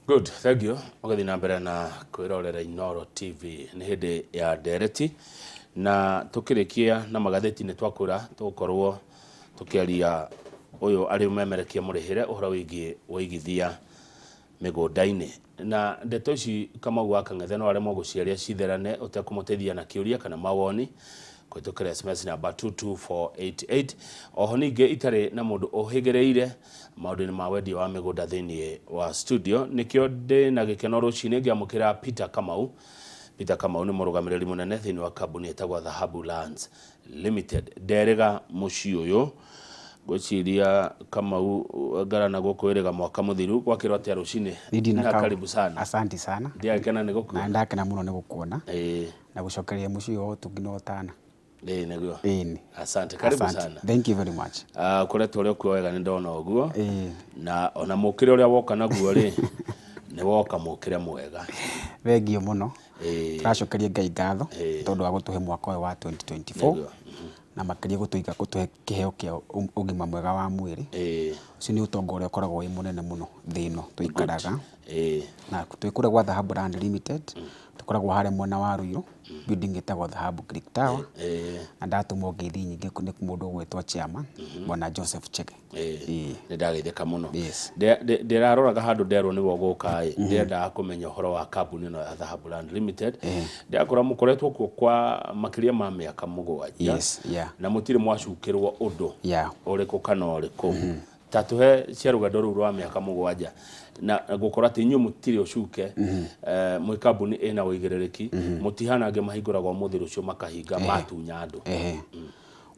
Good, thank you. Ũgĩthiĩ na mbere na kwĩrorera Inooro TV. Nĩ hĩndĩ ya ndereti na tũkĩrĩkia na magathĩti nĩ twakwĩra tũgũkorwo tũkĩaria ũyũ arĩ ũmemerekia mũrĩhĩre ũhoro wĩgiĩ wĩigithia mĩgũnda-inĩ. Na ndeto ici Kamau wa Kang'ethe no aremwo gũciaria citherane ũtekũmũteithia na kĩũria kana mawoni kũhĩtũkĩra SMS namba 22488. Oho ningĩ itarĩ na mũndũ ũhĩgĩrĩire maũndũ-inĩ ma wendia wa mĩgũnda thĩinĩ wa studio, nĩkĩo ndĩ na gĩkeno rũcinĩ ngĩamũkĩra Peter Kamau. Peter Kamau nĩ mũrũgamĩrĩri mũnene thĩinĩ wa kambuni ĩtagwo Dhahabu Lands Limited. Nderĩga mũciĩ ũyũ, ngwĩciria Kamau ngarana gũkũ ĩrĩga mwaka mũthiru, gwakĩrwo atĩa rũcinĩ? Ndina Na karibu sana. Asante sana. Ndiagĩkena nĩ gũkuona. Na ndakena mũno nĩ gũkuona. Na gũcokeria mũciĩ wa ũtungi na ũtana. Ĩĩ nĩguo. Ĩni. Asante, karibu Asante. sana. Thank you very much. Ah, ũkoretwo ũrĩ okuo wega nĩ ndona ũguo. Ĩĩ. Na ona mũkĩre ũrĩa woka naguo rĩ, nĩ woka mũkĩre mwega. Thengiũ mũno. Ĩĩ. Tũracokeria Ngai ngatho Ĩĩ. tondũ wa gũtũhe mwaka ũyũ wa 2024 Nĩguo. Na makĩria gũtũiga gũtũhe kĩheo kĩa ũgima mwega wa mwĩrĩ. Ĩĩ. Ũcio nĩ ũtonga ũrĩa ũkoragwo wĩ mũnene mũno thĩ ĩno tũikaraga. Ĩĩ. Na twĩ kũrĩa gwa Dhahabu Land Limited, tũkoragwo harĩa mwena wa Ruiru, building ĩtagwo Dhahabu Creek Tower. Na ndatũmwo ngeithi nyingĩ nĩ mũndũ ũgwĩtwo chairman, Bwana Joseph Chege. Ĩĩ. Nĩ ndageithĩka mũno. Yes. Ndĩraroraga handũ nderwo nĩwe ũgũka ĩ, ndĩrendaga kũmenya ũhoro wa kambuni ĩno ya Dhahabu Land Limited. Ndĩrakora mũkoretwo kuo kwa makĩria ma mĩaka 7. Yes, yeah. Na mũtirĩ mwacukĩrwo ũndũ ũrĩkũ kana ũrĩkũ. Ta tũhe cia rũgendo rũu rwa mĩaka 7 na gũkorwo atĩ inyuĩ mũtirĩ ũcuke, mwĩ kambuni ĩna ũigĩrĩrĩki, mũtihana angĩ mahingũraga ũmũthĩ rũciũ makahinga matunya andũ.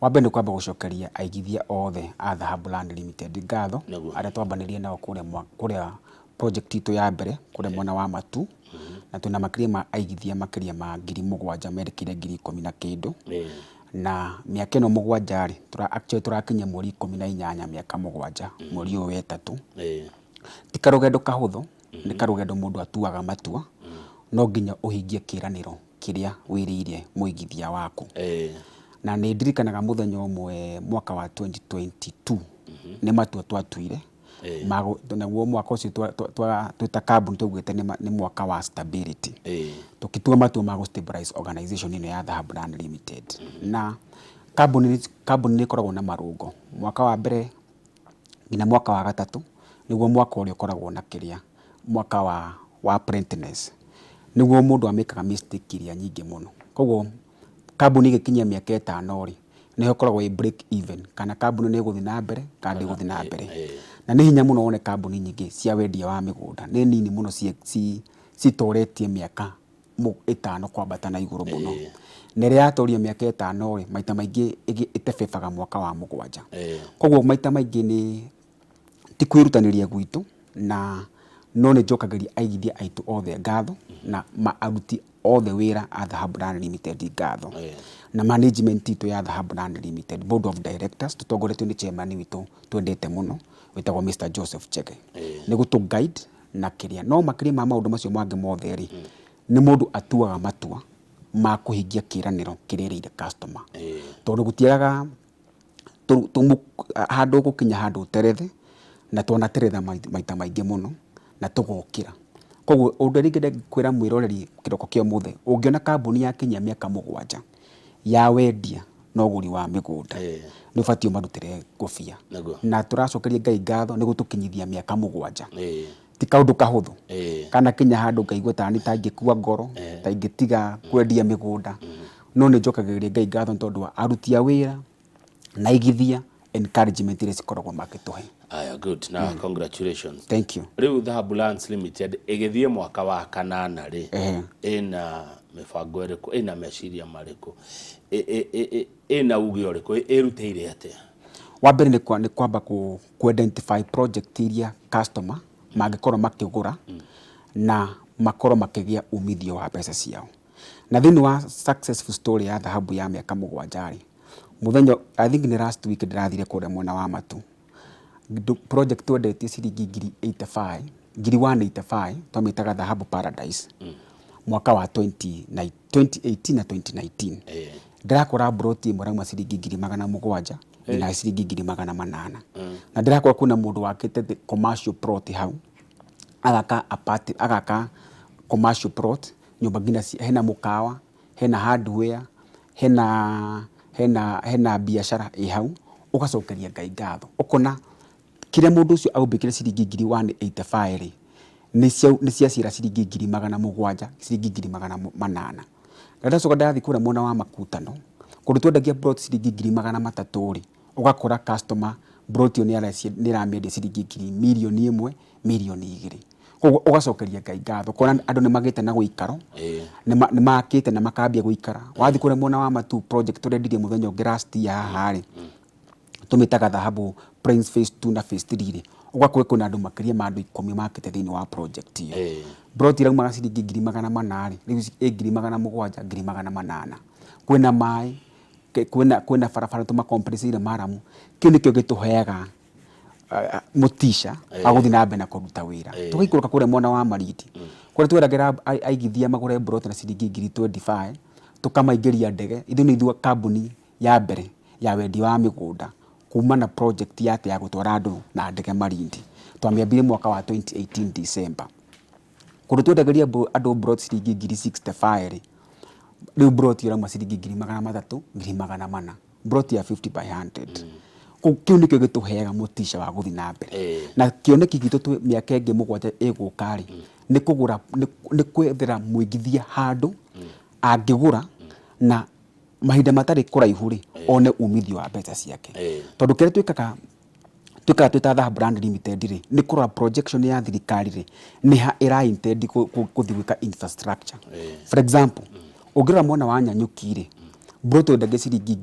Wa mbere nĩ kwamba gũcokeria aigithia othe a Dhahabu Land Limited ngatho arĩa twambanĩrie nao kũrĩa kũrĩa project itũ ya mbere kũrĩa mwena wa Matu, na twĩna makĩria ma aigithia makĩria ma 7,000 merekeire 10,000 na kĩndũ. Na mĩaka ĩno 7 rĩ, actually tũrakinyia mweri 18 mĩaka 7 mweri ũyũ wa ĩtatũ. Ti karũgendo kahũthũ, nĩ karũgendo mũndũ atuaga matua, no nginya ũhingie kĩranĩro kĩrĩa wĩrĩire mũigithia waku. Na nĩ ndirikanaga mũthenya ũmwe mwaka wa 2022 nĩ matua twatuire, naguo mwaka ũcio twĩ ta kambuni twaugĩte nĩ mwaka wa stability. Tũgĩtua matua ma gũ stabilize organization ĩno ya Dhahabu Land Limited. Na kambuni kambuni nĩ ĩkoragwo na marũngo. Mwaka wa mbere nginya mwaka wa gatatũ nĩguo mwaka ũrĩa ũkoragwo na kĩrĩa, mwaka wa apprentice. Nĩguo mũndũ amĩkaga mistake iria nyingĩ mũno. Koguo kambuni ĩgĩkinyia mĩaka 5 rĩ, nĩho ĩkoragwo ĩ break even, kana kambuni nĩ ĩgũthiĩ na mbere kana ndĩgũthiĩ na mbere. Na nĩ hinya mũno wone kambuni nyingĩ cia wendia wa mĩgũnda, nĩ nini mũno citoretie mĩaka 5 kwambata na igũrũ mũno. Na ĩrĩa yatoria mĩaka 5 rĩ, maita maingĩ ĩtebebaga mwaka wa 7. Koguo maita maingĩ nĩ ti kwĩrutanĩria gwitũ, na no nĩ njokagĩria aigithia aitũ othe ngatho na aruti othe wĩra a Dhahabu Land Limited ngatho, na management itũ ya Dhahabu Land Limited, board of directors tũtongoretio nĩ chairman witũ twendete mũno wĩtagwo Mr. Joseph Chege, nĩ gũtũ guide na kĩrĩa. No makĩria ma maũndũ macio mangĩ mothe rĩ, nĩ mũndũ atuaga matua ma kũhingia kĩranĩro kĩrĩa erĩire customer, tondũ gũtiagaga handũ ũgũkinya handũ ũterethe, na twanateretha maita maingĩ mũno na tũgokĩra. Koguo ũndũ ũrĩa ingĩenda kwĩra mwĩroreri kĩroko kĩa ũmũthĩ, ũngĩona kambuni yakinyia mĩaka 7 ya wendia na ũgũri wa mĩgũnda, nĩ ũbatiĩ ũmarutĩre ngũbia. Na tũracokeria Ngai ngatho nĩ gũtũkinyithia mĩaka 7. Ti kaũndũ kahũthũ. Kana kinya handũ ngaigua tani ta ingĩkua ngoro, ta ingĩtiga kwendia mĩgũnda. No nĩ njokagĩria Ngai ngatho nĩ tondũ wa aruti a wĩra na aigithia encouragement iria cikoragwo makĩtũhe. Aya, good. Na congratulations. Thank you. Rĩu Dhahabu Lands Limited ĩgĩthiĩ mwaka wa kanana rĩ, ĩna mĩbango ĩrĩkũ, ĩna meciria marĩkũ, ĩna uge ũrĩkũ, ĩrutĩire atĩa? Wa mbere nĩ kwamba kũ identify project iria customer mangĩkorwo makĩgũra na makorwo makĩgĩa umithio wa mbeca ciao. Na thĩinĩ wa successful story ya Dhahabu ya mĩaka 7 rĩ, mũthenya, I think nĩ last week ndĩrathire kũrĩa mwena wa Matu, project twendetie ciringi ngiri 85, ngiri 185, twamĩtaga Dhahabu Paradise, mwaka wa 2018 na 2019. Ndĩrakora mburoti ĩmwe ĩrauma ciringi 700,000 nginya ciringi 800,000. Na ndĩrakora kwĩna mũndũ wakĩte commercial plot hau. Agaka apart, agaka commercial plot, nyũmba nginya hena mũkawa, hena hardware, hena hena hena biacara ĩ hau, ũgacokeria Ngai ngatho. Ũkona kĩrĩa mũndũ ũcio aumbĩkire ciringi ngiri 185 rĩ, nĩ ciaciara ciringi 700,000, ciringi 800,000. Na ndacoka ndathiĩ kũrĩa mwena wa Makutano, kũndũ twendagia plot ciringi 300,000 rĩ, ũgakora customer plot ĩyo nĩ ĩramĩendia ciringi ngiri 1 mirioni, 2 mirioni. Koguo ũgacokeria Ngai ngatho ũkona andũ nĩ magĩte na gũikaro, nĩ makĩte na makambia gũikara. Wathiĩ kũrĩa mwena wa Matuu project tũrendirie mũthenya ũngĩ last year haha rĩ, tũmĩtaga Dhahabu Plains phase 2 na phase 3 rĩ, ũgakora kwĩna andũ makĩria ma andũ 10 makĩte thĩinĩ wa project ĩyo. Plot ĩraumaga ciringi 400,000 rĩ, rĩu ĩ 700,000, 800,000. Kwĩna maĩ, kwĩna barabara tũmakompenceire maramu. Kĩu nĩkĩo gĩtũheaga mũtisha wa gũthiĩ na mbere na kũruta wĩra. Tũgaikũrũka kũrĩa mwena wa Malindi, kũrĩa tweragĩra aigithia magũre plot na ciringi ngiri 25, tũkamaingĩria ndege. Ithuĩ nĩ ithuĩ kambuni ya mbere ya wendia wa mĩgũnda kuma na project ya atĩ ya gũtwara andũ na ndege Malindi. Twamĩambirie mwaka wa 2018 December. Kũndũ twendagĩria andũ plot ciringi ngiri 65 rĩ, rĩu plot ĩrauma ciringi 300,000, 400,000. Plot ya 50 by 100. Kũu kĩu nĩkĩo gĩtũheaga mũtisha wa gũthiĩ na mbere. Na kĩoneki gitũ twĩ mĩaka ĩngĩ 7 ĩgũka rĩ, nĩ kũgũra, nĩ kwethera mũigithia handũ angĩgũra na mahinda matarĩ kũraihu rĩ, one umithio wa mbeca ciake. Tondũ kĩrĩa twĩkaga twĩkaga twĩ ta Dhahabu Land Limited rĩ, nĩ kũrora projection ya thirikari rĩ, nĩ ha ĩra intend gũthiĩ gwĩka infrastructure. For example, ũngĩrora mwena wa Nanyuki rĩ, plot wendagia ciringi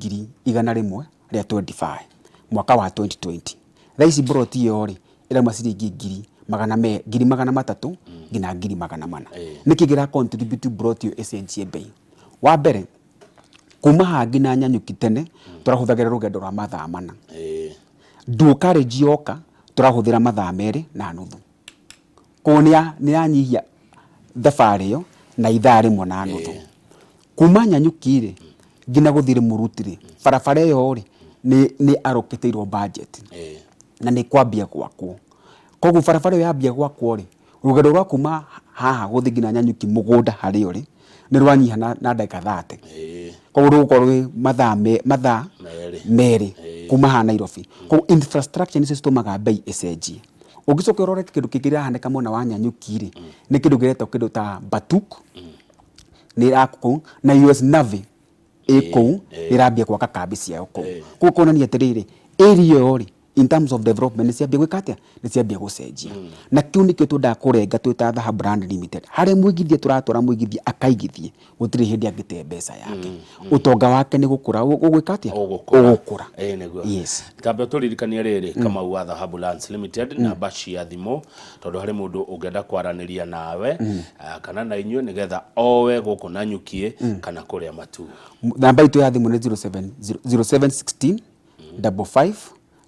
125,000 mwaka wa 2020. Thaa ici plot ĩyo rĩ, ĩrauma ciringi 300,000 nginya 400,000. Nĩkĩ kĩra contribute plot ĩyo ĩcenjie bei? Wa mbere, kuma haha nginya Nanyuki tene tũrahũthagĩra rũgendo rwa mathaa 4. Dual carriage yoka tũrahũthĩra mathaa 2.5. Koguo nĩ yanyihia thabarĩ ĩyo na ithaa 1.5. Kuma Nanyuki rĩ nginya gũthiĩ Rĩmũruti rĩ, barabara ĩyo rĩ nĩ allocate-irwo budget na nĩ ĩkwambia gwakwo. Koguo barabara ĩyo yambia gwakwo rĩ, rũgendo rwa kuma haha gũthiĩ nginya Nanyuki mũgũnda harĩa ũrĩ nĩ rwanyiha na ndagĩka 30. Koguo rũgũkorwo rwĩ mathaa 2. 2 kuma haha Nairobi. Koguo infrastructure nĩcio citũmaga bei ĩcenjie. Ũngĩcoka ũrore kĩndũ kĩngĩ kĩrahanĩka mwena wa Nanyuki rĩ, nĩ kĩndũ kĩretwo kĩndũ ta Batuk nĩ ĩrakwo kũu na US Navy ĩ kũu nĩ ĩrambia gwaka kambi ciayo kũu. Koguo kuonania atĩrĩrĩ, area ĩyo rĩ, in terms of development nĩ ciambia gwĩka atĩa? Nĩ ciambia gũcenjia. Na kĩu nĩkĩo twendaga kũrenga twĩ ta Dhahabu Land Limited. Harĩa mũigithia tũratwara mũigithia akaigithie, gũtirĩ hĩndĩ angĩte mbeca yake. Ũtonga wake nĩ gũkũra ũgwĩka atĩa? Ũgũkũra. Ũgũkũra. Ĩĩ nĩguo. Yes. Tambe ũtũririkanie rĩrĩ Kamau wa Dhahabu Lands Limited, namba cia thimũ tondũ harĩ mũndũ ũngĩenda kwaranĩria nawe kana na inyuĩ nĩgetha owe gũkũ Nanyuki kana kũrĩa Matuu. Namba itũ ya thimũ nĩ 07 0716 55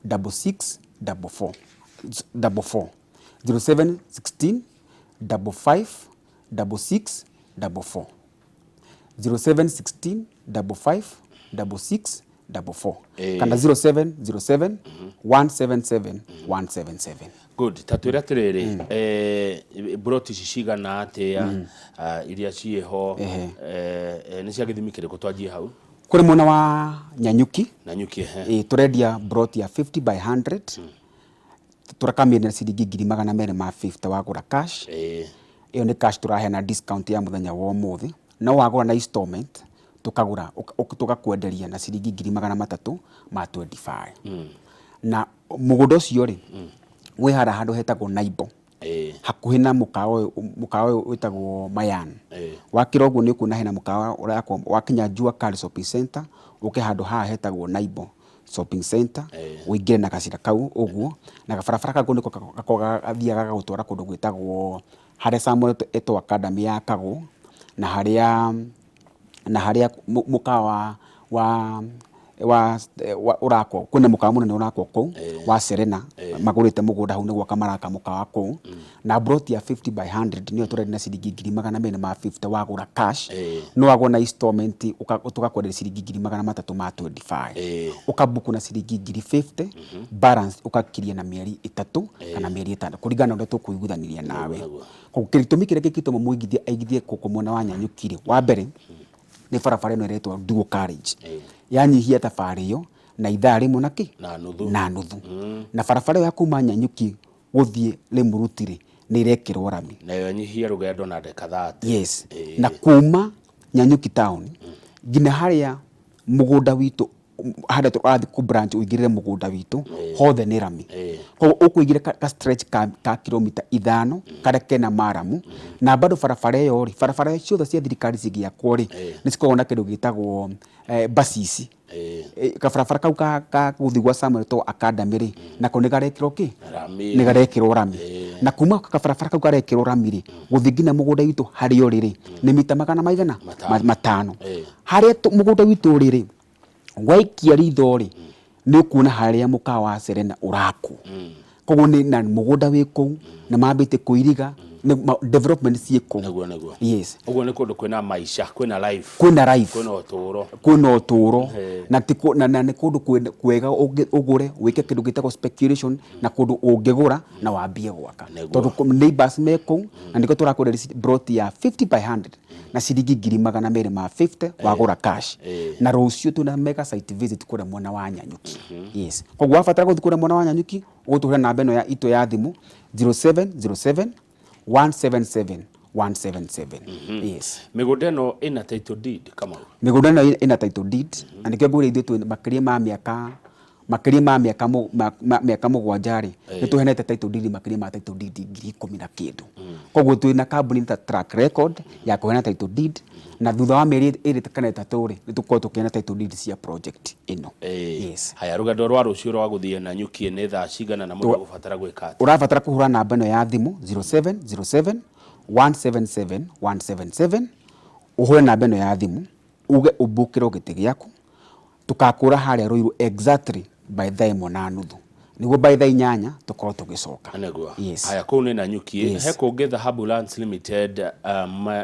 66 44 44 0716 55 66 44 0716 55 66 44 kana 0707 177 177. Good. Ta twĩre atĩrĩrĩ, mburoti ici cigana atĩa iria ciĩho, nĩ cia gĩthimi kĩrĩkũ? Twanjie hau. Kũrĩ mwena wa Nanyuki. Nanyuki, ehe. Ĩ, tũrendia plot ya 50 by 100, tũrakamĩendia ciringi 250,000 wagũra cash. Ĩyo nĩ cash tũraheana discount ya mũthenya wa ũmũthĩ. No wagũra na installment tũkagũra tũgakwenderia na ciringi 325,000. Na mũgũnda ũcio rĩ, wĩ harĩa handũ hetagwo Naibo, hakuhĩ na mũkawa ũyũ wĩtagwo Mayan. Wakĩra ũguo nĩ ũkuona hena mũkawa ũrakwo, wakinya Jua Kali Shopping Center, ũke handũ haha hetagwo Naibo Shopping Center, ũingĩre na gacĩra kau ũguo, na gabarabara kau nĩko gakoragwo gathiaga gagagũtwara kũndũ gwĩtagwo harĩa Samuel Eto'o Academy yakagwo, na harĩa mũkawa wa wa ũrakwo, kwĩna mũkawa mũnene ũrakwo kũu wa Serena, magũrĩte mũgũnda hau nĩ gwaka maraka mũkawa kũu, na plot ya 50 by 100 nĩyo tũrendia na ciringi 250,000 wagũra cash. No wagũra na installment tũgakwenderia ciringi 325,000. Ũkabuku na ciringi 50,000, balance ũgakiria na mĩeri 3 kana mĩeri 6 kũringana na ũrĩa tũkũiguithanĩria nawe. Koguo gĩtũmi kĩrĩa kĩngĩtũma mũigithia aigithie gũkũ mwena wa Nanyuki rĩ, wa mbere nĩ barabara ĩno ĩretwo dual carriage, yanyihia thabarĩ ĩyo na ithaa rĩmwe na kĩ Na nuthu. Na nuthu. Na barabara ĩyo ya kuma Nanyuki gũthiĩ Rĩmũruti rĩ, nĩ ĩrekĩrwo rami. Nayo ĩnyihie rũgendo na ndagĩka 30. Yes. Na kuma Nanyuki town nginya harĩa mũgũnda witũ, harĩa tũrathiĩ kũ branch ũingĩrĩre mũgũnda witũ, hothe nĩ rami. Koguo ũkũingĩra ka stretch ka kilomita 5 karĩa kena maramu. Na bado barabara ĩyo rĩ, barabara ciothe cia thirikari cigĩakwo rĩ, nĩ cikoragwo na kĩndũ gĩtagwo bacici. Kabarabara kau ka gũthiĩ gwa Samuel Too Academy rĩ, nako nĩ garekĩrwo kĩ? Rami. Nĩ garekĩrwo rami. Na kuma kabarabara kau garekĩrwo rami rĩ, gũthiĩ nginya mũgũnda witũ harĩa ũrĩ rĩ, nĩ mita magana maigana? Matano. Matano. Harĩa mũgũnda witũ ũrĩ rĩ, waikia ritho rĩ, nĩ ũkuona harĩa mũkawa wa Serena ũrakwo. Koguo nĩ na mũgũnda wĩ kũu, nĩ mambĩtie kũiriga, nĩ development ciĩ kũu. Nĩguo, nĩguo. Yes. Ũguo nĩ kũndũ kwĩna maica, kwĩna life. Kwĩna life. Kwĩna ũtũũro. Kwĩna ũtũũro. Na ti na nĩ kũndũ kwega ũgũre, wĩke kĩndũ gĩtagwo speculation, na kũndũ ũngĩgũra na wambie gwaka. Tondũ neighbors me kũu, na nĩkĩo tũrakwenderia plot ya 50 by 100 na ciringi 250,000 wagũra cash. Na rũciũ twĩna mega site visit kũrĩa mwena wa Nanyuki. Yes. Koguo wabatara gũthiĩ kũrĩa mwena wa Nanyuki, ũgũtũhũrĩra namba ĩno ya itũ ya thimũ 0707 177 177. Yes. Mĩgũnda ĩno ĩna title deed, Kamau? Mĩgũnda ĩno ĩna title deed, na nĩkĩo ngwĩra ithuĩ twĩ makĩria ma mĩaka makĩria ma mĩaka mĩaka 7 rĩ, nĩ tũheanĩte title deed makĩria ma title deed 10,000 na kĩndũ. Koguo twĩ na kambuni ta track record ya kũheana title deed, na thutha wa mĩeri 2 kana 3 rĩ, nĩ tũkorwo tũkĩheana title deed cia project ĩno. Yes. Haya, rũgendo rwa rũciũ rwa gũthiĩ Nanyuki nĩ thaa cigana na mũndũ agũbatara gwĩka atĩa? Ũrabatara kũhũra namba ĩno ya thimũ 0707 177 177, ũhũre namba ĩno ya thimũ uge ũmbũkĩrwo gĩtĩ gĩaku, tũkakũra harĩa Ruiru exactly by thaa 1:30, nĩguo by thaa 8 tũkorwo tũgĩcoka. Nĩguo. Yes. Haya, kũu nĩ Nanyuki. Yes. He kũngĩ Dhahabu Lands Limited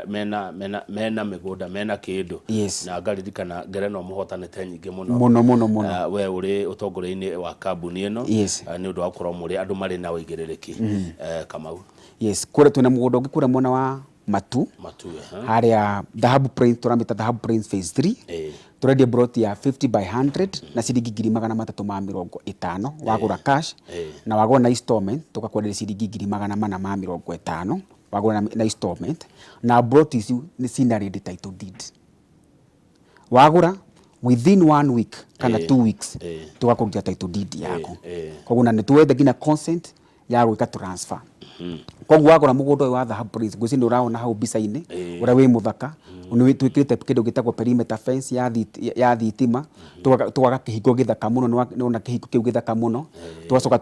mena mena mena mĩgũnda, mena kĩndũ. Yes. Na ngaririkana ngerenwa mũhotanĩte nyingĩ mũno. Mũno mũno mũno. We ũrĩ ũtongoria-inĩ wa kambuni ĩno. Yes. Nĩ ũndũ wa gũkorwo mũrĩ andũ marĩ na ũigĩrĩrĩki. Kamau. Yes, kũrĩa twĩna mũgũnda ũngĩ kũrĩa mwena wa Matu. Matu, Harĩa Dhahabu Prince, tũramĩta Dhahabu Prince Phase 3. Tũrendia plot ya 50 by 100 na ciringi 350,000 wagũra cash, na wagũra na installment tũgakwenderia ciringi 450,000 wagũra na installment. Na plot ici nĩ cina ready title deed. Wagũra within 1 week kana 2 weeks tũgakũruta title deed yaku. Koguo na nĩ tuoete nginya consent ya gwĩka transfer. Koguo wagũra mũgũnda ũyũ wa Dhahabu Prince, ngwĩciria nĩ ũraona hau mbica-inĩ ũrĩa wĩ mũthaka, nĩ twĩkĩrĩte kĩndũ gĩtagwo perimeter fence ya thitima, tũgaka kĩhingo gĩthaka mũno, nĩ wona kĩhingo kĩu gĩthaka mũno, tũgacoka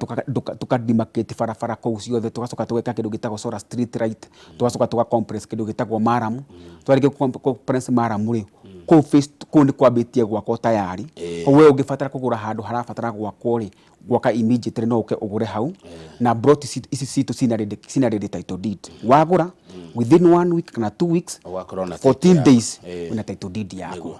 tũka demarcate barabara kũu ciothe, tũgacoka tũgeka kĩndũ gĩtagwo solar street light, tũgacoka tũga compress kĩndũ gĩtagwo maramu. Twarĩkia compress maramu rĩ, kũu phase, kũu nĩ kwambĩtie gwakwo tayari. Koguo we ũngĩbatara kũgũra handũ harabatara gwakwo rĩ, gwaka immediately no ũke ũgũre hau. Na plot ici citũ cina ready title deed. Wagũra within 1 week kana 2 weeks, Ũgakorwo na 14 title days yaku. Wĩna title deed yaku.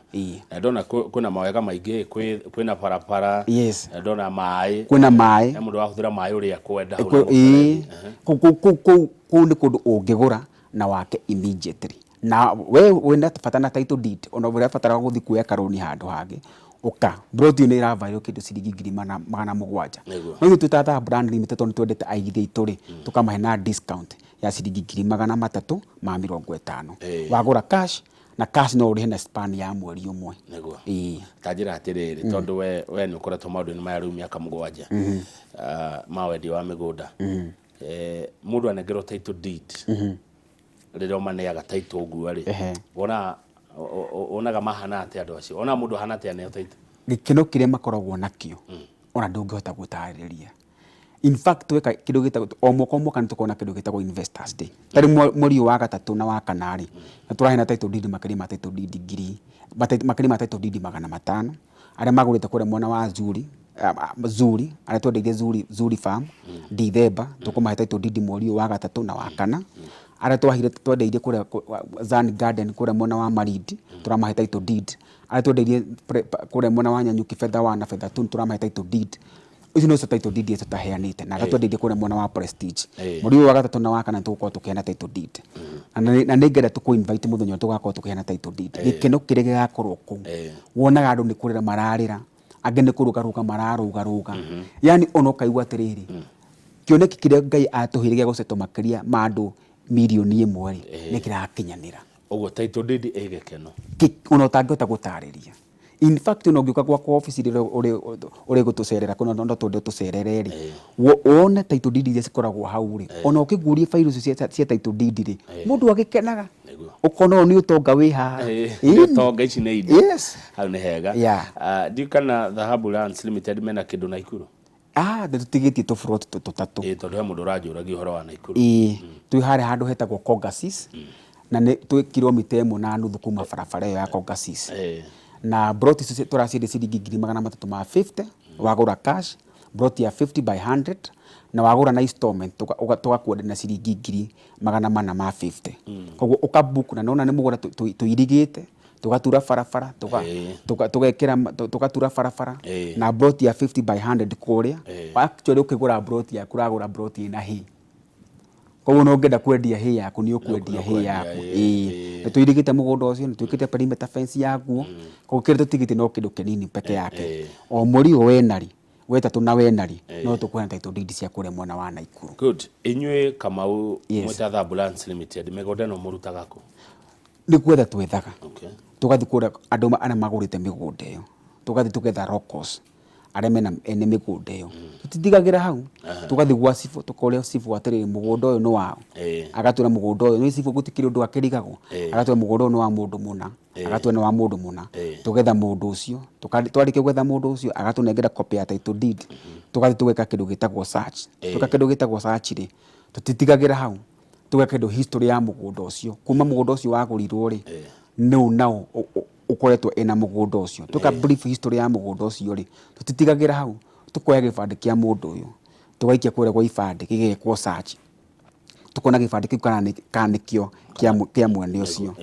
Na ndona kwĩna mawega maingĩ, kwĩna barabara. Yes. Na ndona maĩ. Kwĩna maĩ. He mũndũ wahũthĩra maĩ ũrĩa akwenda hau na mũberethi. Kũu nĩ kũndũ ũngĩgũra na wake immediately. Na we wĩna bata na title deed, ona ũrabatara gũthiĩ kuoya karũni handũ hangĩ, ũka. Plot ĩyo nĩ ĩravalue kĩndũ ciringi 700,000. No ithuĩ twĩ ta Dhahabu Land Limited tondũ nĩ twendete aigithia aitũ rĩ, tũkamahe na discount ya ciringi 350,000. Wagũra cash, na cash no ũrĩhe na span ya mweri ũmwe. Nĩguo. Ta njĩra atĩrĩrĩ, tondũ we nĩ ũkoretwo maũndũ-inĩ maya rĩu mĩaka 7 ma wendia wa mĩgũnda. Mũndũ anengerwo title deed, rĩrĩa ũmaneaga title ũguo rĩ, wonaga mahana atĩa andũ acio? Wonaga mũndũ ahana atĩa aneo title? Gĩkeno kĩrĩa makoragwo nakĩo, ona ndũngĩhota gũtarĩria. In fact, tweka kĩndũ gĩtagwo, o mwaka o mwaka nĩ tũkoragwo na kĩndũ gĩtagwo Investors Day. Ta rĩu mweri ũyũ wa gatatũ na wa kana rĩ, nĩ tũraheana title deed makĩria ma title deed ngiri, makĩria ma title deed 500. Arĩa magũrĩte kũrĩa mwena wa Zuri, Zuri, arĩa twendeirie Zuri, Zuri Farm, Dithemba, tũkũmahe title deed mweri ũyũ wa gatatũ na wa kana. Arĩa twahire twendeirie kũrĩa Zan Garden kũrĩa mwena wa Malindi, tũramahe title deed. Arĩa twendeirie kũrĩa mwena wa Nanyuki Fedha 1 na Fedha 2 tũramahe title deed. Icio nocio title deed iria tũtaheanĩte na arĩa twendeirie kũrĩa mwena wa Prestige. Mweri ũyũ wa gatatũ na wa kana nĩtũgũkorwo tũkĩheana title deed. Na nĩ ngenda tũkũ invite mũthenya ũrĩa tũgakorwo tũkĩheana title deed. Gĩkeno kĩrĩa gĩgakorwo kũu, wonaga andũ nĩ kũrĩra mararĩra, angĩ nĩ kũrũgarũga mararũgarũga. Yaani ona ũkaigua atĩrĩrĩ, kĩoneki kĩrĩa Ngai atũheire gĩa gũsettle makĩria ma andũ mirioni ĩmwe rĩ, nĩ kĩrakinyanĩra. Ũguo title deed ĩ gĩkeno. Ona ũtangĩhota gũtarĩria. In fact ona ũngĩũka gwakwa obici rĩrĩa ũrĩ gũtũcerera kũna no twende ũtũcerere rĩ, wone title deed iria cikoragwo hau rĩ, ona ũkĩguũria bairo icio cia title deed rĩ, mũndũ agĩkenaga. Ũkona ũyũ nĩ ũtonga wĩ haha. Nĩ ũtonga, ici nĩ indo. Yes. Hau nĩ hega. Yeah. Ah, ndiũĩ kana Dhahabu Lands Limited mena kĩndũ Naikuru? Ah, nĩ tũtigĩtie tũburoti tũtatũ. Ĩĩ, tondũ he mũndũ ũranjũragia ũhoro wa Naikuru. Ĩĩ, twĩ harĩa handũ hetagwo Kongasis, na nĩ twĩ kilomita 1.5 kuma barabara ĩyo ya Kongasis. Na broti icio tũraciendia ciringi 350,000 wagũra cash, broti ya 50 by 100, na wagũra na installment tũgakwenderia na ciringi 450,000. Koguo ũka book na nĩwona nĩ mũgũnda tũirigĩte, tugatura barabara, tugekĩra tugatura barabara na broti ya 50 by 100 kũrĩa. Actually ũkĩgũra broti yaku ũragũra broti ĩna hay, koguo no ũngĩenda kwendia hay yaku nĩ ũkwendia hay yaku. Ĩĩ, nĩ tũirigĩte mũgũnda ũcio, nĩ twĩkĩte perimeter fence yaguo, koguo kĩrĩa tũtigĩtie no kĩndũ kĩnini peke yake. O mweri ũyũ wenarĩ, wetatũ na wenarĩ, no tũkũheana title deed cia kũrĩa mwena wa Naikuru. Good. Inyuĩ Kamau, Yes. mwĩta Thabu Lands Limited, mĩgũnda ĩno mũrutaga kũ? Nĩ gwetha twethaga. Tũgathiĩ kũrĩa andũ arĩa magũrĩte mĩgũnda ĩyo, tũgathiĩ tũgetha locals arĩa mena ene mĩgũnda ĩyo. Tũtitigagĩra hau, tũgathiĩ gwa cibũ tũkoria cibũ atĩrĩrĩ, mũgũnda ũyũ nĩ waũ? Agatwĩra mũgũnda ũyũ, nĩ cibũ gũtikĩrĩ ũndũ akĩrigagwo, agatwĩra mũgũnda ũyũ nĩ wa mũndũ mũna, agatwĩra nĩ wa mũndũ mũna, tũgetha mũndũ ũcio, twarĩkia gwetha mũndũ ũcio agatũnengera copy ya title deed, tũgathiĩ tũgeka kĩndũ gĩtagwo search, tweka kĩndũ gĩtagwo search rĩ, tũtitigagĩra hau, tũgeka kĩndũ history ya mũgũnda ũcio, kuma mũgũnda ũcio wagũrirwo rĩ, nũ nao ũkoretwo ena mũgũnda ũcio, tweka brief history ya mũgũnda ũcio rĩ, tũtitigagĩra hau, tũkoya gĩbandĩ kĩa mũndũ ũyũ, tũgaikia kũrĩa gwa ibandĩ gĩgekwo search, tũkona gĩbandĩ kĩu kana nĩkĩo kĩa mwene ũcio.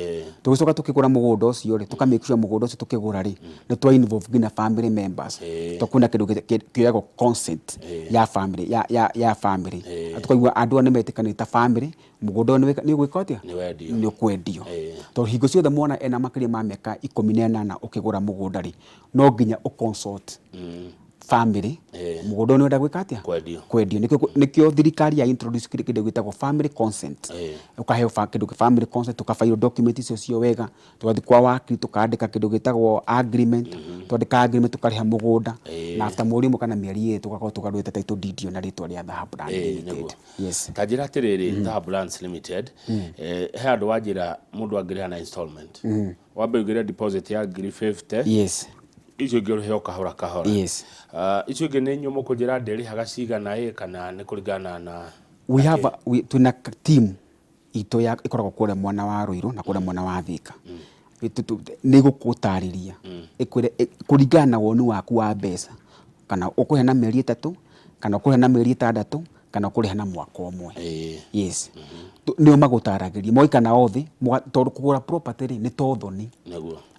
Tũgĩcoka tũkĩgũra mũgũnda ũcio rĩ, tũka make sure mũgũnda ũcio tũkĩgũra rĩ, nĩ twa involve nginya family members, tondũ kwĩna kĩndũ kĩoyagwo consent ya family, ya family. Tũkaigua andũ aya nĩ metĩkanĩte ta family, mũgũnda ũyũ nĩ ũgwĩka atĩa? Nĩ ũkwendio. Tondũ hingo ciothe mwana ena makĩria ma mĩaka 18 ũkĩgũra mũgũnda rĩ, no nginya ũ consult family, mũgũnda ũyũ nĩ ũrenda gwĩka atĩa? Kwendio. Kwendio. Nĩkĩo thirikari ya introduce kĩndũ gĩtagwo family consent. Ũkaheo kĩndũ family consent, tũkabairwo document icio cio wega, tũgathiĩ kwa wakiri tũkandĩka kĩndũ gĩtagwo agreement, twandĩka agreement tũkarĩha mũgũnda, na after mweri ũmwe kana mĩeri 2 tũgakorwo tũgarũrĩte title deed ĩyo na rĩtwa rĩa Dhahabu Land Limited. Yes. Ta njĩra atĩrĩrĩ, Dhahabu Lands Limited, he handũ wanjĩra mũndũ angĩrĩha na installment. Wambe ũigĩre deposit ya 50,000. Yes. Icio ingĩ ũrĩhe o kahora kahora. Yes. Ah, icio ingĩ nĩ inyuĩ mũkũnjĩra ndĩrĩhaga cigana ĩ kana nĩ kũringana na We have a, we, twĩna team itũ ya ĩkoragwo kũrĩa mwena wa Ruiru na kũrĩa mwena wa Thika. Nĩ ĩgũgũtarĩria ĩkwĩre kũringana na woni waku wa mbeca, kana ũkũrĩha na mĩeri 3, kana ũkũrĩha na mĩeri 6, kana ũkũrĩha na mwaka ũmwe. Yes. Nĩo magũtaragĩria, mũgaikara nao thĩ, tondũ kũgũra property rĩ, nĩ ta ũthoni.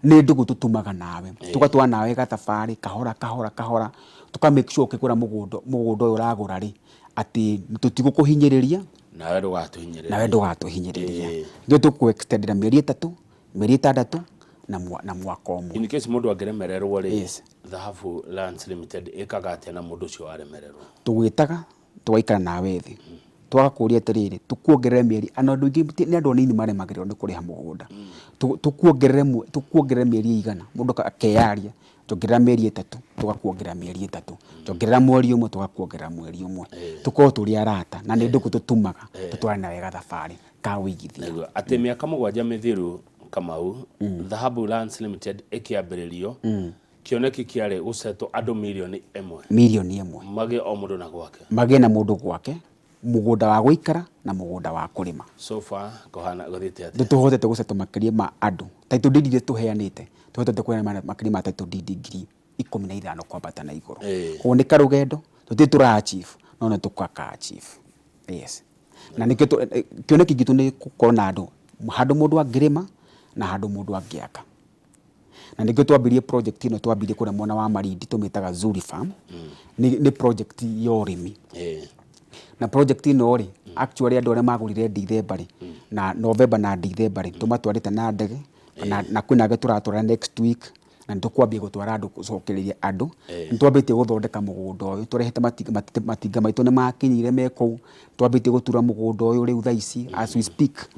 Nĩ ndũgũ tũtumaga nawe, tũgatwara nawe gathabarĩ kahora kahora kahora, tũka make sure ũkĩgũra mũgũnda mũgũnda ũyũ ũragũra rĩ, atĩ tũtigũkũhinyĩrĩria. Nawe ndũgatũhinyĩrĩrie. Nawe ndũgatũhinyĩrĩrie. Ithuĩ tũkũ extend na mĩeri 3, mĩeri 6 na mwaka ũmwe. In case mũndũ angĩremererwo rĩ, Yes. Dhahabu Lands Limited ĩkaga atĩa na mũndũ ũcio waremererwo? Tũgwĩtaga tũgaikara nawe thĩ, tũgakũria atĩrĩrĩ, tũkuongerere mĩeri, na andũ aingĩ nĩ andũ anini maremagĩrĩrwo nĩ kũrĩha mũgũnda. Tũkuongerere mĩeri ĩigana, mũndũ akeyaria, njongerera mĩeri 3, tũgakuongerera mĩeri 3, njongerera mweri ũmwe, tũgakuongerera mweri ũmwe. Tũkorwo tũrĩ arata na nĩ ndũgũ tũtumaga tũtwarane nawe gathabarĩ ka ũigithia. Nĩguo, atĩ mĩaka 7 mĩthiru Kamau, Dhahabu Lands Limited ĩkĩambĩrĩrio, kĩoneki kĩarĩ gũsetwo andũ mirioni 1. Mirioni 1. Magĩe o mũndũ na gwake. Magĩe na mũndũ gwake, mũgũnda wa gũikara na mũgũnda wa kũrĩma. So far kũhana gũthiĩte atĩa? Nĩ tũhotete gũsetwo makĩria ma andũ. Title deed iria tũheanĩte, tũhotete kũheana makĩria ma title deed ngiri. 15 kwambata na igũrũ. Ĩĩ. Koguo nĩ karũgendo tũtirĩ tũra achieve no nĩ tũgaka achieve. Yes. Na nĩkĩo kĩoneki gitũ nĩ gũkorwo na andũ handũ mũndũ angĩrĩma na handũ mũndũ angĩaka. Na nĩkĩo twambirie project ĩno twambirie kũrĩa mwena wa Malindi tũmĩtaga Zuri Farm. Nĩ project ya ũrĩmi. Na project ĩno rĩ, actually andũ arĩa magũrire December rĩ, na November na December rĩ, tũmatwarĩte na ndege, na kwĩna angĩ tũratwara next week, na nĩ tũkwambia gũtwara andũ gũcokereria andũ. Nĩ twambĩtie gũthondeka mũgũnda ũyũ, tũrehete matinga maitũ nĩ makinyire me kũu, twambĩtie gũtura mũgũnda ũyũ rĩu thaa ici as we speak.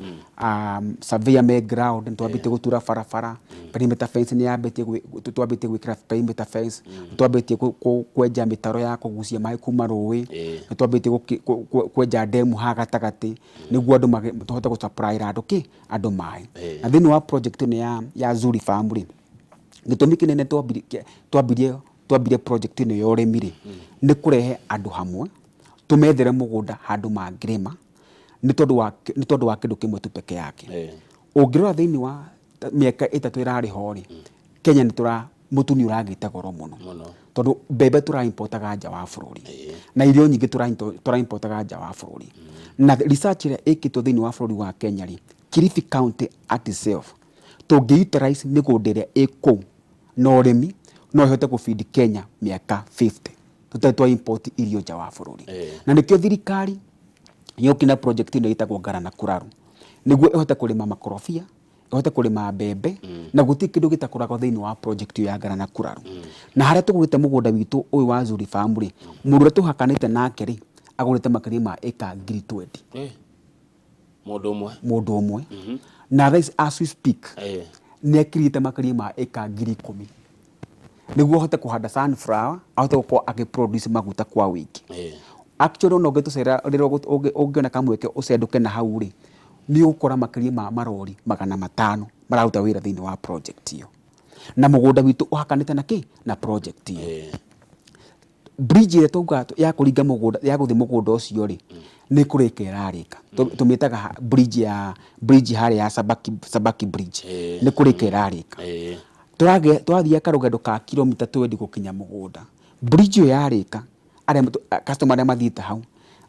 Surveyor me ground, nĩ twambĩtie gũtura barabara, perimeter fence nĩ yambĩtie twambĩtie gwĩkĩra perimeter fence, nĩ twambĩtie kwenja mĩtaro ya kũgucia maĩ kuma rũĩ, nĩ twambĩtie kwenja ndemu haha gatagatĩ, nĩguo andũ tũhote gũ supply andũ kĩ? Andũ maĩ. Na thĩinĩ wa project ĩno ya Zuri Farm rĩ, gĩtũmi kĩnene twambirie project ĩno ya ũrĩmi rĩ, nĩ kũrehe andũ hamwe, tũmethere mũgũnda handũ mangĩrĩma, nĩ tondũ wa kĩndũ kĩmwe tu peke yake. Ũngĩrora thĩinĩ wa mĩaka 3 ĩrarĩ ho rĩ, Kenya nĩ tũra mũtu nĩ ũragĩte goro mũno. Tondũ mbembe tũra importaga nja wa bũrũri. Na irio nyingĩ tũra importaga nja wa bũrũri. Na research ĩrĩa ĩkĩtwo thĩinĩ wa bũrũri wa Kenya rĩ, Kilifi County at itself, tũngĩ utilize mĩgũnda ĩrĩa ĩ kũu na ũrĩmi, no ĩhote gũ feed Kenya mĩaka 50 tũtarĩ twa import irio nja wa bũrũri. Na nĩkĩo thirikari yokire na project ĩno ĩtagwo Ngarana Kuraru, nĩguo ĩhote kũrĩma makorobia, ĩhote kũrĩma mbembe, na gũtirĩ kĩndũ gĩtakũraga thĩinĩ wa project ĩyo ya Ngarana Kuraru. Na harĩa tũgũrĩte mũgũnda witũ ũyũ wa Zuri Farm rĩ, mũndũ ũrĩa tũhakanĩte nake rĩ, agũrĩte makĩria ma ĩka ngiri 20. Mũndũ ũmwe. Mũndũ ũmwe. Na thaa ici as we speak, nĩ akirĩte makĩria ma ĩka 10,000. Nĩguo ahote kũhanda sunflower, ahote gũkorwo agĩ produce maguta kwa ũingĩ. Actually ona ũngĩtũcerera rĩrĩa ũngĩona kamweke ũcendũke na hau rĩ, nĩ ũgũkora makĩria ma marori 500 mararuta wĩra thĩinĩ wa project ĩyo. Na mũgũnda witũ ũhakanĩte na kĩ? Na project ĩyo. Bridge ĩrĩa twauga ya kũringa mũgũnda, ya gũthiĩ mũgũnda ũcio rĩ, nĩ kũrĩka ĩrarĩka. Tũmĩtaga bridge ya bridge harĩa ya Sabaki, Sabaki bridge. Nĩ kũrĩka ĩrarĩka. Tũrathiaga karũgendo ka kilomita 20 gũkinya mũgũnda. Bridge ĩyo yarĩka, arĩa customer arĩa mathiĩte hau,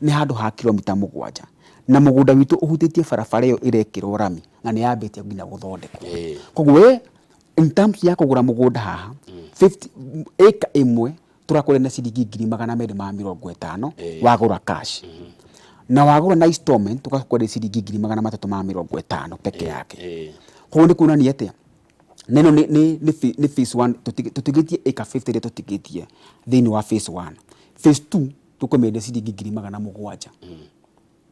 nĩ handũ ha kilomita 7. Na mũgũnda witũ ũhutĩtie barabara ĩyo ĩrekĩrwo rami, na nĩ yambĩtie nginya gũthondekwo. Koguo we in terms ya kũgũra mũgũnda haha, 50 ĩka ĩmwe tũrakũrĩa na ciringi 250,000 wagũra cash. Na wagũra na installment tũgakwenderia ciringi 350,000 peke yake. Koguo nĩ kuonania atĩa? Na ĩno nĩ phase 1, tũtigĩtie ĩka 50 iria tũtigĩtie thĩinĩ wa phase 1. Phase 2 tũkũmĩendia ciringi 700,000.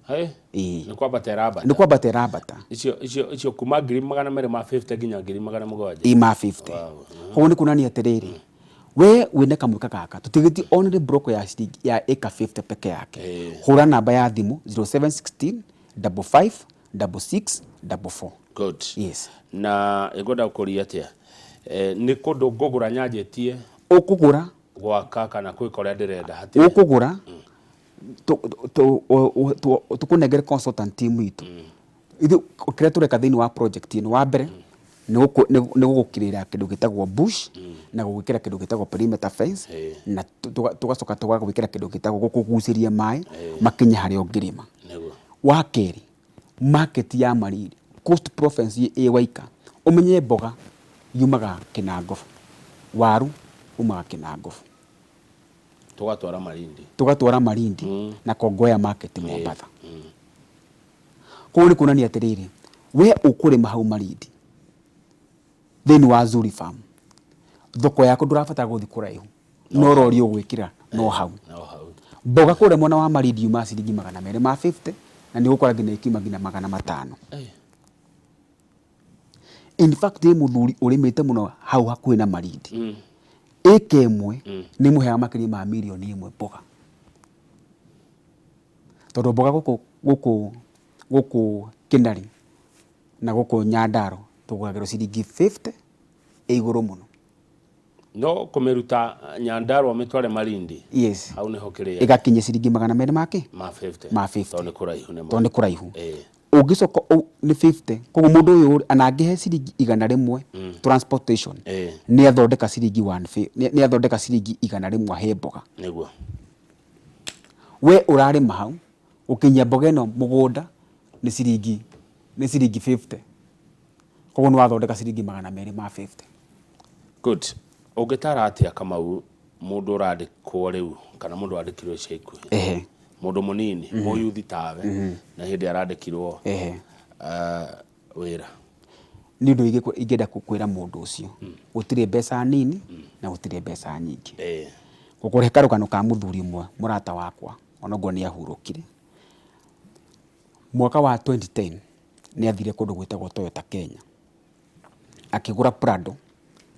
Hey, Ĩĩ. Nĩ kwambata ĩrambata. Nĩ kwambata ĩrambata. Icio kuma 250,000 nginya 700,000. Ĩ ma 50. Wow. Koguo nĩ kuonania atĩrĩrĩ, we wĩna kamweke gaka, tũtigĩtie only block ya ciringi ya ĩka 50 peke yake. Hũra namba ya thimũ 0716 55 66 44. Good. Yes. Na ngwenda gũkũria atĩa? Nĩ kũndũ ngũgũra nyanjĩtie Ũkũgũra gwaka kana gwĩka ũrĩa ndĩrenda hatirĩ. Ũkũgũra tũkũnengere consultant team itũ. Ithuĩ kĩrĩa tũreka thĩinĩ wa project ĩno, wa mbere nĩ gũgũkĩrĩra kĩndũ gĩtagwo bush na gũgwĩkĩra kĩndũ gĩtagwo perimeter fence, na tũgacoka tũgagwĩkĩra kĩndũ gĩtagwo gũkũgucĩria maĩ makinye harĩa ũngĩrĩma. Wa kerĩ, market ya Malindi, Coast Province ĩ Waika, ũmenye mboga yumaga Kinangofu, waru umaga Kinangofu. Tũgatwara Malindi. Tũgatwara Malindi na Kongowea market Mombatha. Koguo nĩ kuonania atĩrĩrĩ, we ũkũrĩma hau Malindi thĩinĩ wa Zuri Farm, thoko yaku ndũrabatara gũthiĩ kũraihu, no rori ũgwĩkĩra no hau. No hau. Mboga kũrĩa mwena wa Malindi yumaga ciringi 250 na nĩ ũgũkora nginya ikiuma nginya 500. In fact ĩ mũthuri ũrĩmĩte mũno hau hakuhĩ na Malindi. Ĩka ĩmwe nĩ ĩmũheaga makĩria ma mirioni 1 mboga. Tondũ mboga gũkũ Kĩnarĩ na gũkũ Nyandarua tũgũragĩrwo ciringi 50 ĩ igũrũ mũno. No kũmĩruta Nyandarua ũmĩtware Malindi. Yes. Hau nĩho kĩrĩa. Ĩgakinyia ciringi 200 ma kĩ? Ma 50. Ma 50. Tondũ nĩ kũraihu nĩ ma. Tondũ nĩ kũraihu. Ũngĩcoka nĩ 50, koguo mũndũ ũyũ rĩ, ona angĩhe ciringi 100 transportation, nĩ athondeka ciringi one nĩ athondeka ciringi 100 he mboga. We ũrarĩma hau, gũkinyia mboga ĩno mũgũnda nĩ ciringi 50, koguo nĩ wathondeka ciringi 250. Good. Ũngĩtara atĩa, Kamau, mũndũ ũrandĩkwo rĩu kana mũndũ wandĩkirwo ica ikuhĩ, mũndũ mũnini, mũyuthi tawe, na hĩndĩ arandĩkirwo wĩra? Nĩ ũndũ ingĩenda kwĩra mũndũ ũcio, gũtirĩ mbeca nini na gũtirĩ mbeca nyingĩ. Ngũkũhe karũgano ka mũthuri ũmwe, mũrata wakwa, onoguo nĩ ahurũkire. Mwaka wa 2010 nĩ athire kũndũ gwĩtagwo Toyota Kenya, akĩgũra Prado,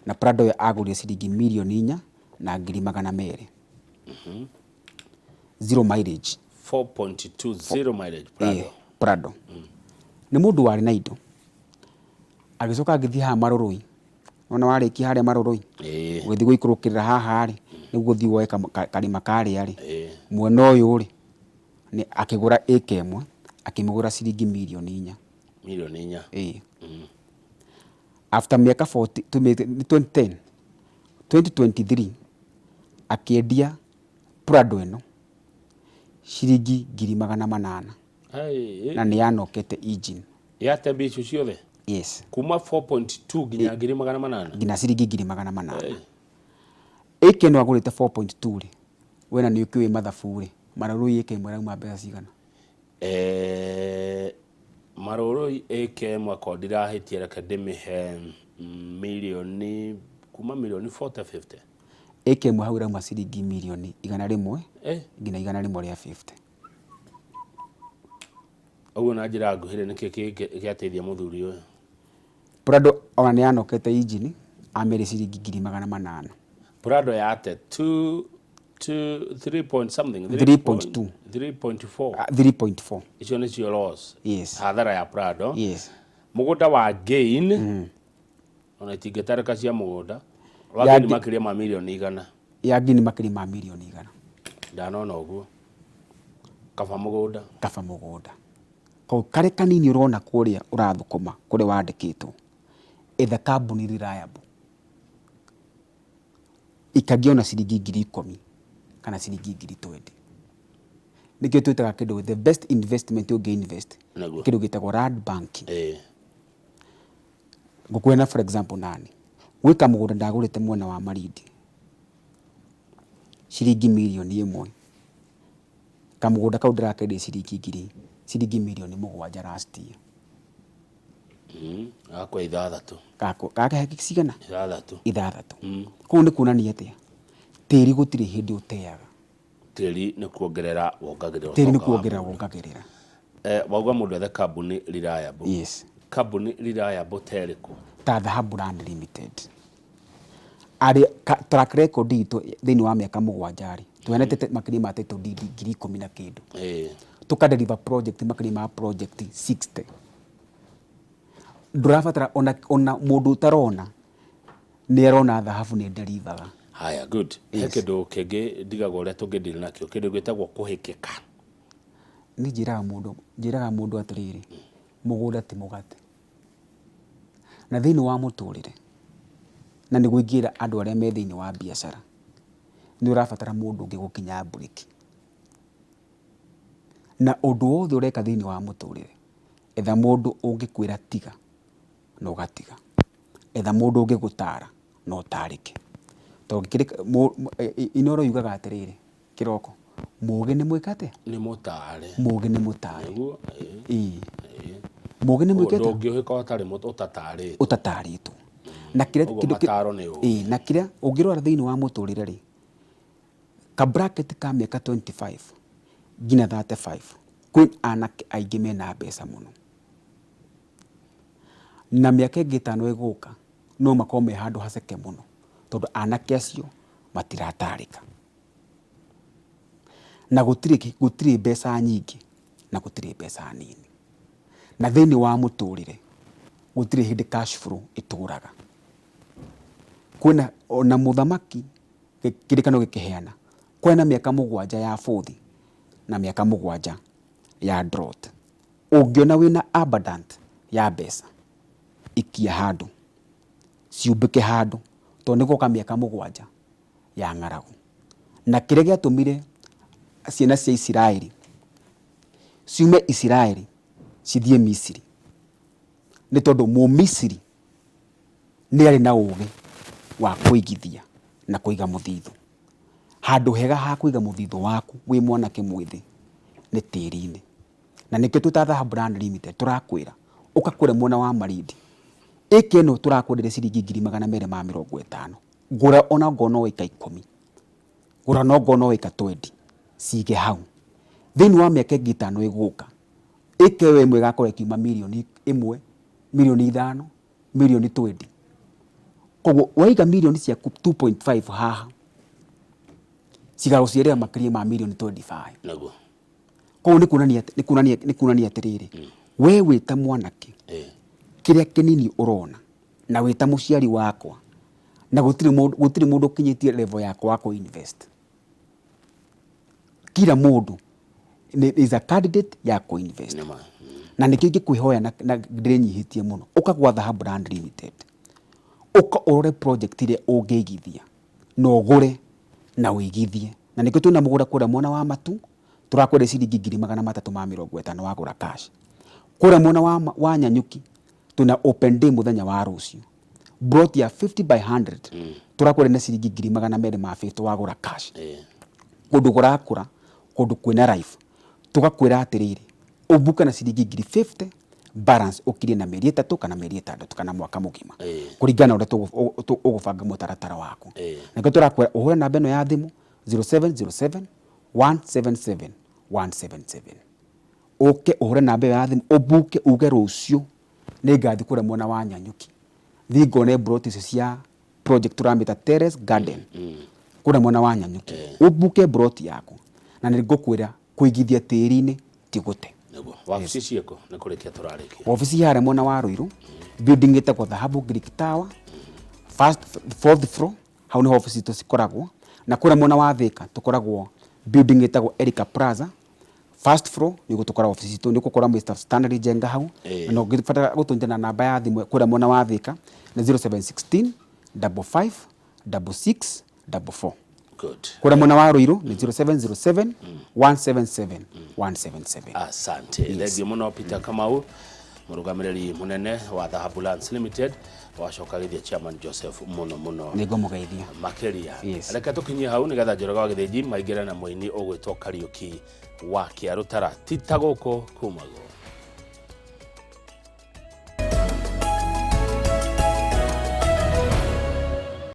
na Prado ĩyo agũrire ciringi 4,200,000. Zero mileage. 4.2 zero mileage Prado. Prado. Nĩ mũndũ warĩ na indo. Agĩcoka agĩthiĩ haha Marũrũi. Wona warĩkia harĩa Marũrũi, ũgĩthiĩ gũikũrũkĩrĩra haha rĩ, nĩguo ũthiĩ woe karĩma karĩa rĩ, mwena ũyũ rĩ, nĩ akĩgũra ĩka 1, akĩmĩgũra ciringi 4 mirioni. 4 mirioni. Ĩĩ. After mĩaka 40, tumĩte nĩ 2010, 2023 akĩendia Prado ĩno ciringi 800,000. Na nĩ yanokete engine. Yate mbia icio ciothe? Yes. Kuma 4.2 nginya 800,000? Nginya ciringi 800,000. Ĩka ĩno agũrĩte 4.2 rĩ, we na nĩ ũkĩũĩ mathabu rĩ, Marũrũi ĩka 1 ĩrauma mbeca cigana? Marũrũi ĩka 1 korwo ndirahĩtia, reke ndĩmĩhe mirioni, kuma mirioni 40, 50. Ĩka 1 hau ĩrauma ciringi 100,000,000 nginya 150. Ũguo na njĩra nguhĩ rĩ, nĩkĩ gĩateithia mũthuri ũyũ? Prado ona nĩ yanokete engine, amĩrĩ ciringi 800,000. Prado yate 2 2 3 point something. 3.2. 3.4. Ah, 3.4. Icio nĩcio loss. Yes. Hathara ya Prado. Yes. Mũgũnda wa gain, ona itingĩtarĩka cia mũgũnda wa Ya gain makĩria ma 100,000,000. Ya ngini makĩria ma 100,000,000. Ndanona ũguo kaba mũgũnda. Kaba mũgũnda. Koguo karĩ kanini ũrona kũrĩa ũrathũkũma, kũrĩa wandĩkĩtwo, etha kambuni reliable, ikagia ona ciringi 10,000 kana ciringi 20,000. Nĩkĩo twĩtaga kĩndũ the best investment ũngĩ invest, kĩndũ gĩtagwo land banking. Ngũkwĩra, for example, nani gwĩ kamũgũnda ndagũrĩte mwena wa Malindi ciringi 1 mirioni. Kamũgũnda kau ndĩrakendia ciringi 7 mirioni last year. Gakwa 6. Gaka cigana? 6. 6. Koguo nĩ kuonania atĩa? Tĩri gũtirĩ hĩndĩ ũteaga. Tĩri nĩ kuongerera wongagĩrĩra. Tĩri nĩ ũtonga wa kuongerera mũndũ. Wongagĩrĩra. Wauga mũndũ ethe kambuni reliable. Yes. Kambuni reliable ta ĩrĩkũ? Ta Dhahabu Land Limited, arĩ track record itũ thĩinĩ wa mĩaka 7 rĩ, tũheanĩte makĩria ma title deed 10,000 na kĩndũ, tũka deliver project makĩria ma project 60. Ndũrabatara ona mũndũ ũtarona nĩ arona dhahabu nĩ deliver. Haya, good. He kĩndũ kĩngĩ ndigagwo ũrĩa tũngĩdeal nakĩo, kĩndũ gĩtagwo kũhĩkĩka. Niĩ njĩraga mũndũ atĩrĩrĩ, mũgũnda ti mũgate, na thĩinĩ wa mũtũrĩre, na nĩguo ingĩra andũ arĩa me thĩinĩ wa biacara, nĩ ũrabatara mũndũ ũngĩ gũkinya mburĩki. Na ũndũ wothe ũreka thĩinĩ wa mũtũrĩre, etha mũndũ ũngĩkwĩra tiga na ũgatiga, etha mũndũ ũngĩgũtara na ũtarĩke, tondũ Inooro yugaga atĩrĩrĩ, kĩroko mũgĩ nĩ mwĩka atĩa? Nĩ mũtare. Mũgĩ nĩ mũtare. Nĩguo. Ĩĩ, mũgĩ nĩ mwĩke atĩa? Ndũngĩũhĩka ũtatarĩtwo. Ũtatarĩtwo. Na kĩrĩa Ũguo kĩndũ mataro nĩ ũũgĩ. Ĩĩ, na kĩrĩa ũngĩrora thĩinĩ wa mũtũrĩre rĩ, ka bracket ka mĩaka 25 nginya 35, kwĩ anake aingĩ mena mbeca mũno, na mĩaka ĩngĩ 5 ĩgũka no makorwo me handũ haceke mũno, tondũ anake acio matiratarĩka. Na gũtirĩ mbeca nyingĩ na gũtirĩ mbeca nini, na thĩinĩ wa mũtũrĩre gũtirĩ hĩndĩ cash flow ĩtũraga. Kwĩna ona mũthamaki kĩrĩkanĩro gĩkĩheana, kwĩna mĩaka 7 ya bũthi na mĩaka 7 ya drought. Ũngĩona wĩna abundant ya mbeca, ikia handũ, ciumbĩke handũ, tondũ nĩ gũgoka mĩaka mũgwanja ya ng'aragu. Na kĩrĩa gĩatũmire ciana cia Isiraeli ciume Isiraeli cithiĩ Misiri, nĩ tondũ Mũmisiri nĩ arĩ na ũgĩ wa kũigithia na kũiga mũthithũ. Handũ hega ha kũiga mũthithũ waku wĩ mwanake mwĩthĩ nĩ tĩri-inĩ. Na nĩkĩo twĩ ta Dhahabu Land Limited tũrakwĩra ũka kũrĩa mwena wa Malindi, ĩka ĩno tũrakwenderia ciringi 250,000, gũra ona okorwo no ĩka ikũmi, gũra ona okorwo no ĩka twendi, cige hau. Thĩinĩ wa mĩaka ĩngĩ ĩtano ĩgũka, ĩka ĩyo ĩmwe ĩgakorwo ĩkiuma mirioni 1, mirioni 5, mirioni 20. Koguo waiga mirioni ciaku 2.5 haha, cigagũciarĩra makĩria ma mirioni 25. Naguo. Koguo nĩ kuonania nĩ kuonania nĩ kuonania atĩrĩrĩ, we wĩ ta mwanake, kĩrĩa kĩnini ũrona, na wĩ ta mũciari wakwa, na gũtirĩ mũndũ gũtirĩ mũndũ ũkinyĩtie level yakwa wa kũ invest. Kila mũndũ is a candidate ya kũ invest. Nĩma. Na nĩkĩo ingĩkwĩhoya na na ndĩrĩnyihĩtie mũno, ũka gwa Dhahabu Land Limited, ũka ũrore project ĩrĩa ũngĩigithia na ũgũre na ũigithie. Na nĩkĩo twĩna mũgũnda kũrĩa mwena wa Matu, tũrakwenderia ciringi 350,000 wagũra cash. Kũrĩa mwena wa Nyanyuki, twĩna open day mũthenya wa rũciũ. Plot ya 50 by 100, tũrakwenderia na ciringi 250,000 wagũra cash. Kũndũ kũrakũra, kũndũ kwĩna life. Tũgakwĩra atĩrĩrĩ, ũmbuke na ciringi 50,000, balance ũkirie na mĩeri 3 kana mĩeri 6 kana mwaka mũgima. Kũringana na ũrĩa ũgũbanga mũtaratara waku. Nĩkĩo tũrakwĩra ũhũre namba ĩno ya thimũ 0707 177 177. Ũke ũhũre namba ĩyo ya thimũ, ũmbuke uge rũciũ nĩngathiĩ kũrĩa mwena wa Nyanyuki. Thiĩ ngone plot icio cia project tũramĩta Terrace Garden. Kũrĩa mwena wa Nyanyuki. Ũmbuke plot yaku. Na nĩngũkwĩra kũigithia tĩri-inĩ ti gũte. Nĩguo. Wabici ciĩkũ? Nĩ kũrĩkia tũrarĩkia. Wabici harĩa mwena wa Ruiru, building ĩtagwo Dhahabu Greek Tower, first, fourth floor, hau nĩho wabici citũ cikoragwo. Na kũrĩa mwena wa Thika tũkoragwo building ĩtagwo Erica Plaza, first floor, nĩguo tũkoragwo wabici citũ. Nĩ ũgũkora Mr. Stanley Njenga hau. Na ũngĩbatara gũtũnyita na namba ya thimũ kũrĩa mwena wa Thika nĩ 0716 55 66 44. Good. Kũrĩa mwena wa Ruiru nĩ 0707 177 177. Asante. Thengiũ mũno Peter Kamau, mũrũgamĩrĩri mũnene wa Dhahabu Lands Limited, wacoka gĩthia Chairman Joseph mũno mũno. Nĩngũmũgeithia. Makĩria. Yes. Reke tũkinyie hau nĩgetha Njoroge wa Gĩthĩnji maingĩre na mũini ũgwĩtwo Kariũki wa Kĩarũtara. Ti ta gũkũ kumagwo.